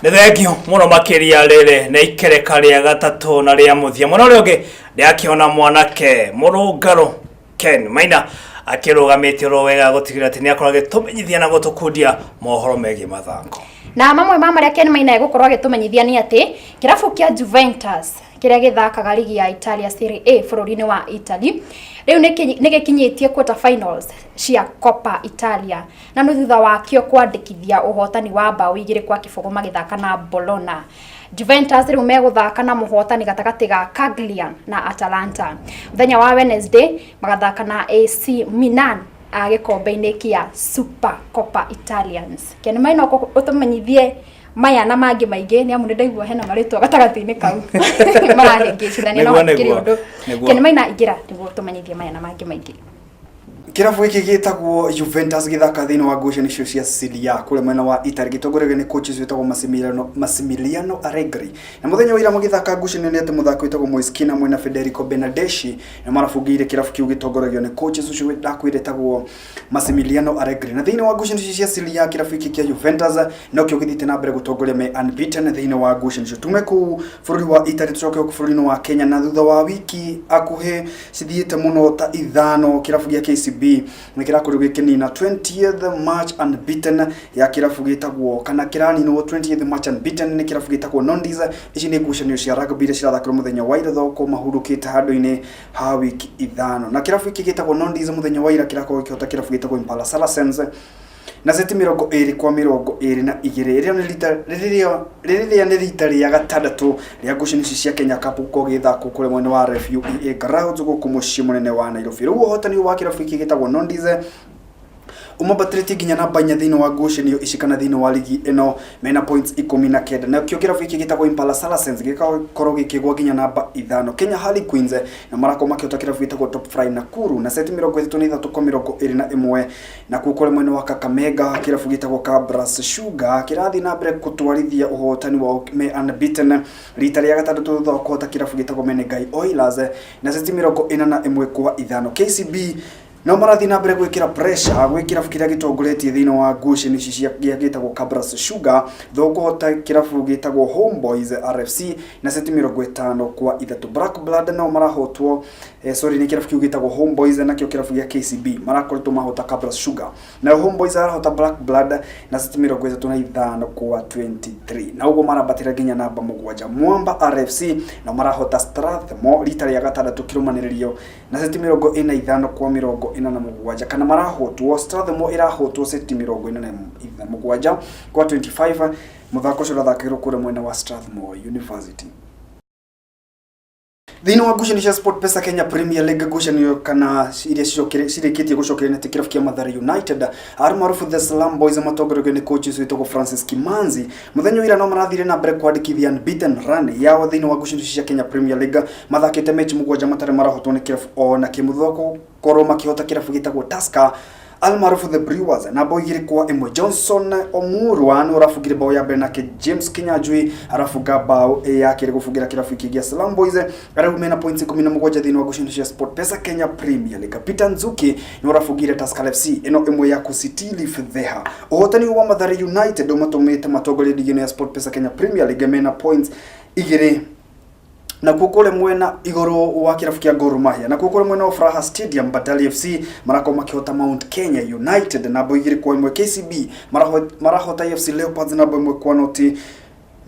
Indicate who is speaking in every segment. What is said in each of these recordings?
Speaker 1: Nĩ thengio mũno makĩria. Rĩrĩ nĩ ikereka rĩa gatatũ na rĩa mũthia. Mwena ũrĩa ũngĩ ndĩrakĩona mwanake mũrũngarũ Ken Maina akĩrũgamĩte oro wega gũtigĩrĩra atĩ nĩ akorwo agĩtũmenyithia na gũtũkundia mohoro megiĩ mathako.
Speaker 2: Na mamwe ma marĩa Ken Maina egũkorwo agĩtũmenyithia nĩ atĩ kĩrabu kĩa Juventus kĩrĩa gĩthakaga ligi ya Italia Serie A bũrũri-inĩ wa Italy rĩu nĩ gĩkinyĩtie quarter finals cia Coppa Italia, na nĩ thutha wakĩo kwandĩkithia ũhotani wa mbaũ 2-0 magĩthaka na Bologna. Juventus rĩu megũthaka na mũhotani gatagatĩ ga Cagliari na Atalanta. Mũthenya wa Wednesday magathaka na AC Milan gĩkombe-inĩ kĩa Super Coppa Italians. Ken Maina, ũtũmenyithie maya na mangĩ maingĩ, nĩ amu nĩ ndaigua hena marĩtwa gatagatĩ-inĩ kau marahĩngĩcithania, no hatikĩrĩ ũndũ. Ken Maina, ingĩra nĩguo tũmenyithie maya na mangĩ maingĩ.
Speaker 3: Kĩrabu gĩkĩ gĩtagwo Juventus gĩthaka thĩinĩ wa ngucanio icio cia Serie A kũrĩa mwena wa Italy, gĩtongoragio nĩ coach ũcio wĩtagwo Massimiliano Allegri. Na mũthenya wa ira magĩthaka ngucanio nĩ atĩ mũthaki wĩtagwo Moise Kean hamwe na Federico Bernardeschi nĩ marabungĩire kĩrabu kĩu gĩtongoragio nĩ coach ũcio ndakwĩra etagwo Massimiliano Allegri. Na thĩinĩ wa ngucanio icio cia Serie A, kĩrabu gĩkĩ kĩa Juventus nokĩo gĩthiĩte na mbere gũtongoria me unbeaten thĩinĩ wa ngucanio icio. Tume kũu bũrũri wa Italy tũcoke gũkũ bũrũri-inĩ wa Kenya, na thutha wa wiki akuhĩ cithiĩte mũno ta 5, kĩrabu gĩa KCB nĩ kĩrakorirwo gĩkĩnina 20th match unbeaten ya kĩrabu gĩtagwo, kana kĩraninwo 20th match unbeaten nĩ kĩrabu gĩtagwo Nondis. Ici nĩ ngucanio cia rugby iria cirathakĩrwo mũthenya wa ira thoko mahurũkĩte handũ-inĩ ha wiki 5, na kĩrabu gĩkĩ gĩtagwo Nondis mũthenya wa ira kĩrakorwo gĩkĩhota kĩrabu gĩtagwo Impala Saracens na seti 22-22. Rĩrĩa nĩ rita rĩa gatandatũ rĩa ngucanio ici cia Kenya Cup gũkorwo gĩgĩthakwo kũrĩa mwena wa RFUEA Grounds gũkũ mũciĩ mũnene wa Nairobi. Rĩu ũhotani wa kĩrabu gĩkĩ gĩtagwo Nondis ũmambatĩrĩtie nginya namba 4 thĩinĩ wa ngucanio ici kana thĩinĩ wa ligi ĩno mena points 19, nakĩo kĩrabu gĩkĩ gĩtagwo Impala Saracens gĩgakorwo gĩkĩgwa nginya namba 5. Kenya Harlequins na marakorwo makĩhota kĩrabu gĩtagwo Top Fry Nakuru na seti 33-21. Nakuo kũrĩa mwena wa Kakamega, kĩrabu gĩtagwo Kabras Sugar kĩrathiĩ na mbere gũtwarithia ũhotani wao me unbeaten rita rĩa gatandatũ thutha wa kũhota kĩrabu gĩtagwo Menengai Oilers na seti 41-5. KCB no marathiĩ na mbere gwĩkĩra pressure gwĩ kĩrabu kĩrĩa gĩtongoretie thĩinĩ wa ngucanio ici cia kĩrĩa gĩtagwo Kabras Sugar thutha wa kũhota kĩrabu gĩtagwo Homeboys RFC na seti 50-3. Black Blood nao marahotwo, sorry, nĩ kĩrabu kĩu gĩtagwo Homeboys, nakĩo kĩrabu gĩa KCB marakoretwo mahota Kabras Sugar, nayo Homeboys arahota Black Blood na seti 35-23, na ũguo marambatĩra nginya namba 7. Mwamba RFC nao marahota Strathmore rita rĩa gatandatũ kĩrũmanĩrĩrio na seti 45-47, kana marahotwo, Strathmore ĩrahotwo seti 47-25. Mũthako ũcio ũrathakĩrwo kũrĩa mwena wa Strathmore University. Thĩinĩ wa ngucanio cia SportPesa Kenya Premier League, ngucanio kana iria cirĩkĩtie gũcokereria nĩ kĩrabu kĩa Mathare United almaarufu The Slum Boys matongoretio nĩ coach ũcio wĩtagwo Francis Kimanzi, mũthenya wa ira no marathire na mbere kwandĩkithia unbeaten run yao thĩinĩ wa ngucanio cia Kenya Premier League. Mathakĩte mechi 7 matarĩ marahotwo nĩ kĩrabu o na kĩmwe, thutha wa gũkorwo makĩhota kĩrabu gĩtagwo Tusker almaarufu The Brewers na bao 2-1. Johnson Omurwa nĩ ũrabungire bao ya mbere, nake James Kinyanjui arafunga bao ya kerĩ gũbungĩra kĩrabu gĩkĩ gĩa Slum Boys, arĩa mena points 17 thĩinĩ wa ngucanio cia SportPesa Kenya Premier League. Peter Nzuki nĩ ũrabungire Tusker FC ĩno ĩmwe ya kusitili fedheha. Ũhotani wa Mathare United ũmatũmĩte matongorie ligi ĩno ya SportPesa Kenya Premier League mena points 2. Nakuo kũrĩa mwena igũrũ wa kĩrabu kĩa Gor Mahia, nakuo kũrĩa mwena wa Furaha Stadium, Bandari FC marakorwo makĩhota Mount Kenya United na bao 2-1. KCB marahota AFC Leopards na bao 1-0,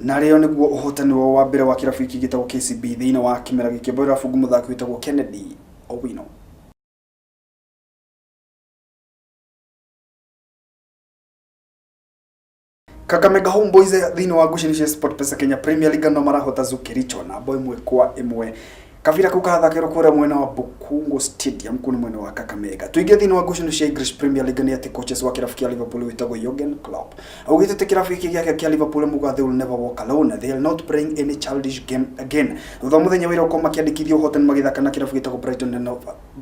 Speaker 3: narĩo nĩguo ũhotani wao wa mbere wa kĩrabu gĩkĩ gĩtagwo KCB thĩinĩ wa kĩmera gĩkĩ. Bao ĩrabungwo mũthaki wĩtagwo Kennedy Owino. Kakamega Homeboys thĩinĩ wa ngucanio cia SportPesa Kenya Premier League no marahota Zoo Kericho na bao 1-1. Kabira kau karathakĩrwo kũrĩa mwena wa Bukungu Stadium, kũu nĩ mwena wa Kakamega. Tũingĩ thĩinĩ wa ngucanio cia English Premier League, nĩ atĩ coaches wa kĩrabu kĩa Liverpool wĩtagwo Jurgen Klopp augĩte atĩ kĩrabu gĩkĩ gĩake kĩa Liverpool muga they will never walk alone, they are not playing any childish game again, thutha wa mũthenya wa ira gũkorwo makĩandĩkithia ũhotani magĩthaka na kĩrabu gĩtagwo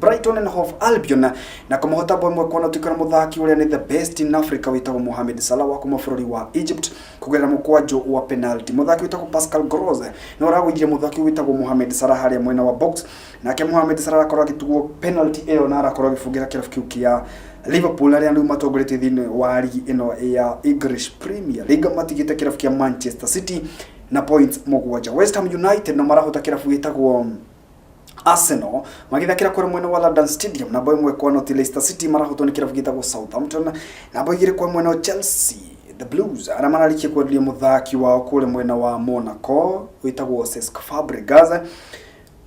Speaker 3: Brighton and Hove Albion na kũmahota bao 1-0, kana mũthaki ũrĩa nĩ the best in Africa wĩtagwo Mohamed Salah wa kuma bũrũri wa Egypt kũgerera mũkwanjũ wa penalty. Mũthaki wĩtagwo Pascal Gross nĩ ũragũithire mũthaki wĩtagwo Mohamed Salah harĩa mwena wa box, nake Mohamed Salah arakorwo agĩtugwo penalty ĩyo na arakorwo agĩbungĩra kĩrabu kĩu kĩa Liverpool arĩa rĩu matongoretie thĩinĩ wa ligi ĩno ya English Premier League, matigĩte kĩrabu kĩa Manchester City na points 7. West Ham United no marahota kĩrabu gĩtagwo Arsenal magithakĩra kũrĩa mwena wa London Stadium namba 1-0. Leicester City marahotwo nĩ kĩrabu gĩtagwo Southampton namba 2-1. Chelsea the Blues arĩa mararĩkia kwenderia mũthaki wao kũrĩa mwena wa Monaco wĩtagwo Cesc Fabregas,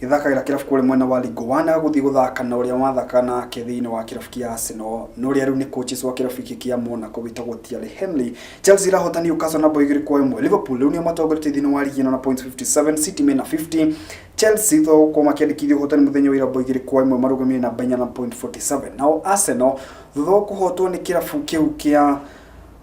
Speaker 3: gĩthakagĩra kĩrabu kũrĩa mwena wa Ligue 1, gũthiĩ gũthaka na ũrĩa wathaka nake thĩinĩ wa kĩrabu kĩa Arsenal na ũrĩa rĩu nĩ coaches wa kĩrabu gĩkĩ kĩa Monaco wĩtagwo Thierry Henry. Chelsea irahota Newcastle namba 2-1. Liverpool rĩu nĩo matongoretie thĩinĩ wa ligi ĩno na points 57, City mena 50. Chelsea thutha wa gũkorwo makĩandĩkithia ũhotani mũthenya wa ira bao 2-1 marũgamĩire namba 4 na point 47. Nao Arsenal thutha wa kũhotwo nĩ kĩrabu kĩu kĩa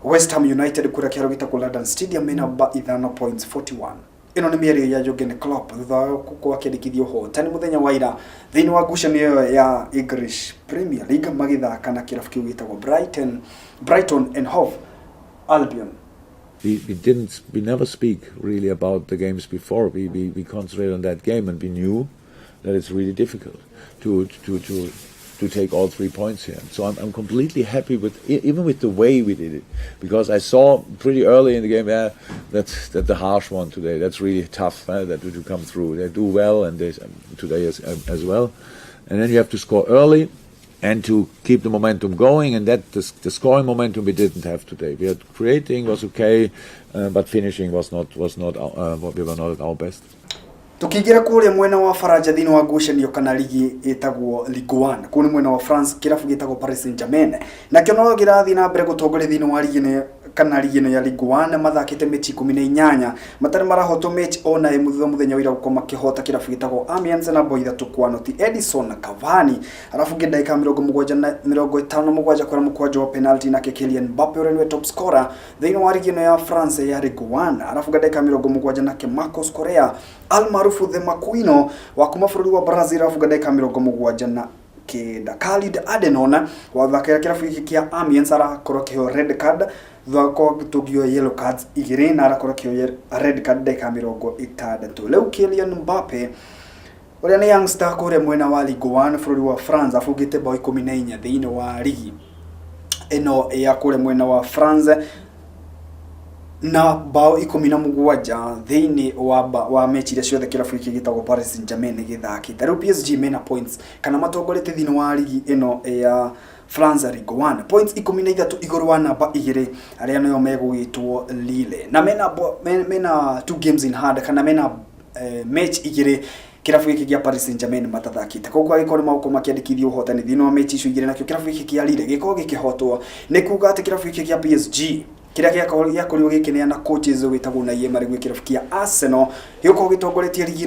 Speaker 3: West Ham United kũrĩa kĩharo gĩtagwo London Stadium mena namba 5 points 41. Ĩno nĩ mĩario ya Jurgen Klopp thutha wa gũkorwo akĩandĩkithia ũhotani mũthenya wa ira thĩinĩ wa ngucanio ĩyo ya English Premier League magĩthaka na kĩrabu kĩu gĩtagwo Brighton and Hove Albion.
Speaker 4: We never speak really about the games before. We concentrate on that game, and we knew that it's really difficult to take all 3 points here. So I'm completely happy with even with the way we did it, because I saw pretty early in the game, yeah, that's the harsh one today. That's really tough, that to come through. They do well, and they today as well. And then you have to score early and to keep the momentum going, and that the scoring momentum we didn't have today. We had creating was okay, but finishing was not we were not at our best.
Speaker 3: Tukiingira kuria mwena wa Faranja thĩinĩ wa ngucanio kana ligi ĩtagwo Ligue 1 kũu nĩ mwena wa France, kĩrabu gĩtagwo Paris Saint-Germain nakĩo no kĩrathiĩ na mbere gũtongoria thĩinĩ wa ligi ĩno kana ligi ĩno ya Ligue 1, mathakĩte mechi 18 matarĩ marahotwo mechi ona ĩmwe thutha mũthenya wa ira gũkorwo makĩhota kĩrabu gĩtagwo Amiens na bao 3-0. Edison Cavani arabungia ndagĩka 57 kũrĩa mũkwanja wa penalty, nake Kylian Mbappe ũrĩa nĩwe top scorer thĩinĩ wa ligi ĩno ya France ya Ligue 1 arabunga ndagĩka 70, nake Marcos Correa almarufu the Makuino wa kuma bũrũri wa Brazil arafunga ndagĩka 79. Khalid Adenon wathakĩra kĩrabu gĩkĩ kĩa Amiens arakorwo akĩheo red card thutha wa gũkorwo agĩtũngio yellow cards 2 na arakorwo akĩheo red card ndagĩka 60. Rĩu Kylian Mbappe ũrĩa nĩ youngster kũrĩa mwena wa Ligue 1 bũrũri wa France abungĩte bao 14 thĩinĩ wa ligi ĩno ya kũrĩa mwena wa France na bao 17 thĩinĩ wa mechi iria ciothe kĩrabu gĩkĩ gĩtagwo Paris Saint-Germain gĩthakĩte. Rĩu PSG mena points kana matongoretie thĩinĩ wa ligi ĩno ya France Ligue 1 points 13 igũrũ wa namba 2 arĩa nĩo megũgĩtwo Lille, na mena 2 games in hand kana mena match 2 kĩrabu gĩkĩ gĩa Paris Saint-Germain matathakĩte. Koguo angĩkorwo nĩ magũkorwo makĩandĩkithia ũhotani thĩinĩ wa mechi icio 2 nakĩo kĩrabu gĩkĩ kĩa Lille gĩkorwo gĩkĩhotwo, nĩ kuga atĩ kĩrabu gĩkĩ kĩa PSG kĩrĩa gĩakorirwo gĩkĩneana coaches wĩtagwo Unai Emery gwĩ kĩrabu kĩa Arsenal gĩgũkorwo gĩtongoretie ligi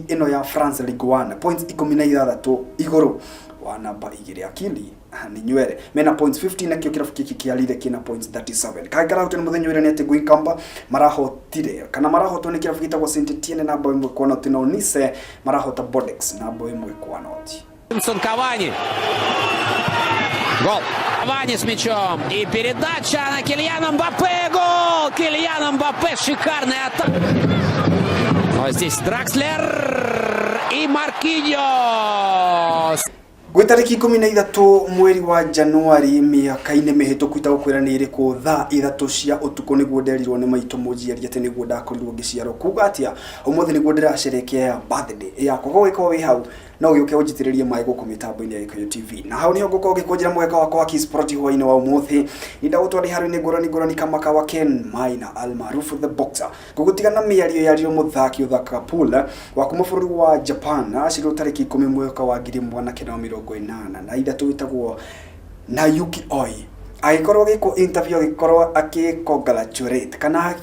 Speaker 3: ĩno ya France Ligue 1 points 16 igũrũ wa namba 2. Akili ni nywere mena points 15, nakĩo kĩrabu gĩkĩ kĩa Lille kĩna points 37. Kangara nĩ mũthenya ũrĩa nĩ atĩ Guingamp marahotire kana marahotwo nĩ kĩrabu gĩtagwo Saint-Etienne namba 1-0, na Nice marahota Bordeaux namba 1-0.
Speaker 5: Cavani. Гол. Cavani с мячом. И передача на Кильяна Мбаппе. Гол! Кильян Мбаппе. Шикарная атака. Но здесь Дракслер и Маркиньос.
Speaker 3: Gwĩ tarĩki 13 mweri wa Januari mĩaka-inĩ mĩhĩtũku itagũkwĩra nĩ ĩrĩkũ, thaa 3 cia ũtukũ nĩguo nderirwo nĩ maitũ mũnjiari atĩ nĩguo ndakorirwo ngĩciarwo. Kuga atĩa ũmũthĩ nĩguo ndĩracerekea birthday yakwa. Koguo gĩkorwo wĩ hau no gĩũke ũnjitĩrĩrie maĩ gũkũ mĩtambo-inĩ ya Gĩkũyũ TV, na hau nĩho ngũkorwo ngĩkũnjĩra mweka wakwa wa Kisport hwaĩ-inĩ wa ũmũthĩ. Nĩndagũtwara iharo-inĩ ngũrani ngũrani kama kawa Ken Maina almarufu the Boxer. Ngũgũtiga na mĩario yario mũthaki ũthakaga pool wa kuma bũrũri wa Japan aciarirwo tarĩki 10 mwaka wa 1983 wĩtagwo Nayuki Oi, agĩkorwo agĩkwo interview agĩkorwo akĩ-congratulate kana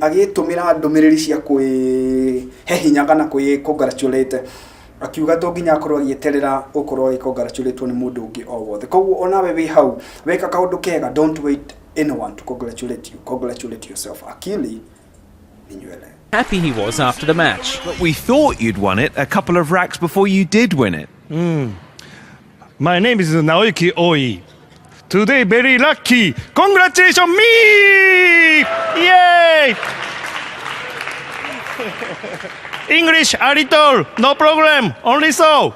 Speaker 3: agĩtũmĩra ndũmĩrĩri cia kwĩhe hinya kana kwĩ-congratulate, akiuga to nginya akorwo agĩeterera gũkorwo agĩ-congratulate nĩ mũndũ ũngĩ o wothe. Koguo onawe wĩ hau weka kaũndũ kega, don't wait anyone to congratulate you, congratulate yourself. Akili ni nywele.
Speaker 6: Happy he was after the match.
Speaker 7: But we thought you'd won it a couple of racks before you did win it.
Speaker 8: My name is Naoyuki Oi. Today very lucky. Congratulations me! Yay! English a little, no problem, only so.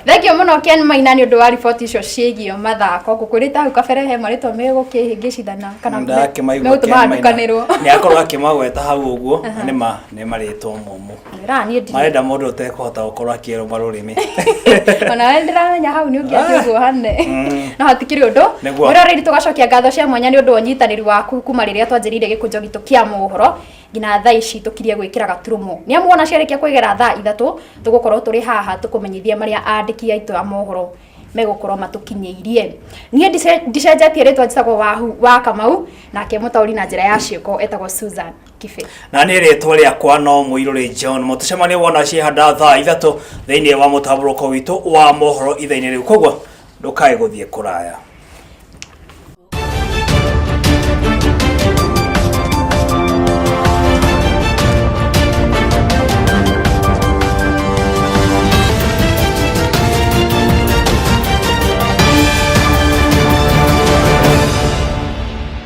Speaker 2: Thengio mũno Ken Maina nĩ ũndũ wa riboti icio ciĩgiĩ mathako. Ngũkwĩrĩte hau kabere he marĩtwa megũkĩhĩngĩcithana kana
Speaker 1: Ndakĩmaigua
Speaker 2: megũtũma
Speaker 1: Ken Maina.
Speaker 2: ndukanĩrwo.
Speaker 1: Nĩ akorwo akĩmagweta hau ũguo na nĩ ma nĩ marĩtwa momũ.
Speaker 2: Ra niĩ ndirĩ.
Speaker 1: Marenda mũndũ ũtekũhota gũkorwo akĩrũma rũrĩmĩ.
Speaker 2: Ona we ndĩramenya hau nĩ ũngĩathiĩ ũguo hane. No hatikĩrĩ ũndũ.
Speaker 1: Nĩguo.
Speaker 2: Mwĩroreri tũgacokia ngatho cia mwanya nĩ ũndũ wa ũnyitanĩri waku kuma rĩrĩa twanjĩrĩirie gĩkũnjo gitũ kĩa mohoro nginya thaa ici tũkirie gwĩkĩra gaturumo. Nĩ amu wona ciarĩkia kwĩgera thaa 3 tũgũkorwo tũrĩ haha tũkũmenyithia marĩa andĩki aitũ a mohoro megũkorwo matũkinyĩirie. Niĩ ndicenjetie rĩtwa, njĩtagwo Wahu wa Kamau, nake mũtaũri na njĩra ya ciĩko etagwo Susan Kibe.
Speaker 1: Na nĩ rĩtwa rĩakwa no Mũirũrĩ John. Mũtũcemanie wona ciĩhanda thaa 3 thĩinĩ wa mũtambũrũko witũ wa mohoro ithaa-inĩ rĩu, koguo ndũkae gũthiĩ kũraya.